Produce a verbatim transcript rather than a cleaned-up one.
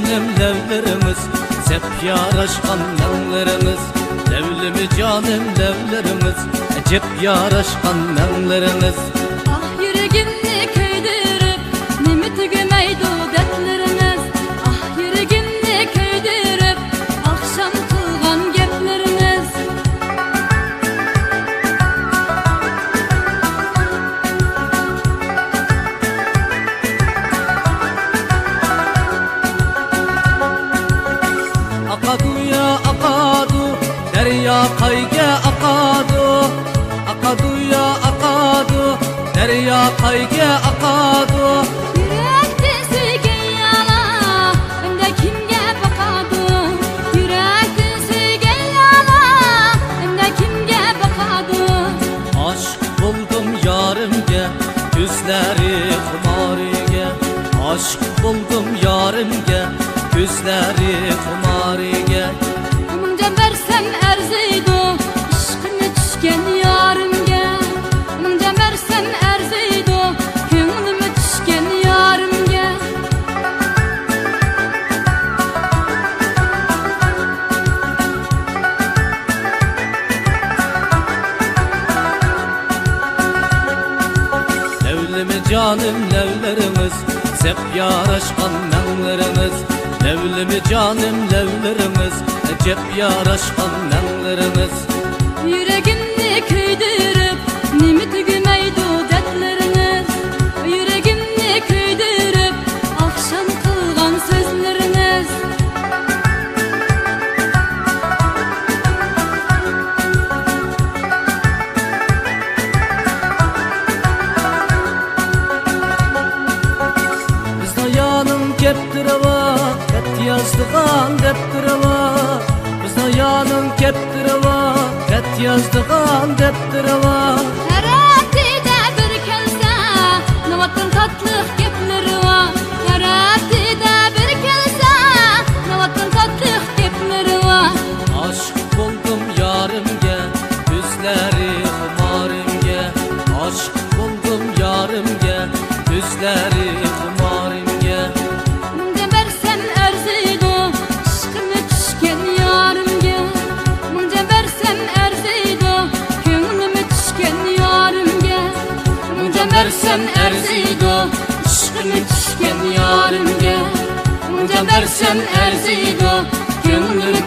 جانىم لەۋلىرىڭىز، سەپ ياراشقان مەڭلىرىڭىز، لەۋلىمۇ جانىم لەۋلىرىڭىز، ئەجەب ياراشقان مەڭلىرىڭىز. ئاھ، يۈرىكىمنى كۆيدۈرۈپ، نېمە تۈگىمەيدۇ دەردلىرىڭىز. ئاھ، يۈرىكىمنى كۆيدۈرۈپ، ئاخشام قىلغان گەپلىرىڭىز. ئاقادۇ يا ئاقادۇ، دەريا قايگە ئاقادۇ. ئاقادۇ يا ئاقادۇ، دەريا قايگە ئاقادۇ. يۈرەكتىن سۆيگەن يارا، ئەمدى كىمگە باقادۇ؟ يۈرەكتىن سۆيگەن يارا، ئەمدى كىمگە باقادۇ؟ ئاشىق بولدۇم يارىمگە، كۆزلىرى خۇمارىگە. ئاشىق بولدۇم يارىمگە، كۆزلىرى خۇمارىگە. مىڭ جان بەرسەم ئەرزىيدۇ، ئىشقىمنى چۈشكەن يارىمگە. مىڭ جان بەرسەم ئەرزىيدۇ، كۆڭلۈممۇ چۈشكەن يارىمگە. لەۋلىمۇ جانىم لەۋلىرىڭىز، سەپ ياراشقان مەڭلىرىڭىز. لەۋلىمۇ جانىم لەۋلىرىڭىز، ئەجەب ياراشقان مەڭلىرىڭىز. يۈرىكىمنى كۆيدۈرۈپ، نېمە تۈگىمەيدۇ دەردلىرىڭىز. يۈرىكىمنى كۆيدۈرۈپ، ئاخشام قىلغان سۆزلىرىڭىز. بىزنىڭ يارنىڭ كەپتىرى بار، خەت يازىدىغان دەپتىرى بار. بىزنىڭ يارنىڭ كەپتىرى بار، خەت يازىدىغان دەپتىرى بار. ھەر ھەپتىدە بىر كەلسە، ناۋاتتىن تاتلىق گەپلىرى بار. ھەر ھەپتىدە بىر كەلسە، ناۋاتتىن تاتلىق گەپلىرى بار. ئاشىق بولدۇم يارىمگە، كۆزلىرى خۇمارىمگە. ئاشىق بولدۇم يارىمگە، كۆزلىرى خۇمارىمگە. مىڭ جان بەرسەم ئەرزىيدۇ، ئىشقىمنى چۈشكەن يارىمگە. مىڭ جان بەرسەم ئەرزىيدۇ، كۆڭلۈممۇ چۈشكەن يارىمگە. مىڭ جان بەرسەم ئەرزىيدۇ، ئىشقىمنى چۈشكەن يارىمگە. مىڭ جان بەرسەم ئەرزىيدۇ، كۆڭلۈممۇ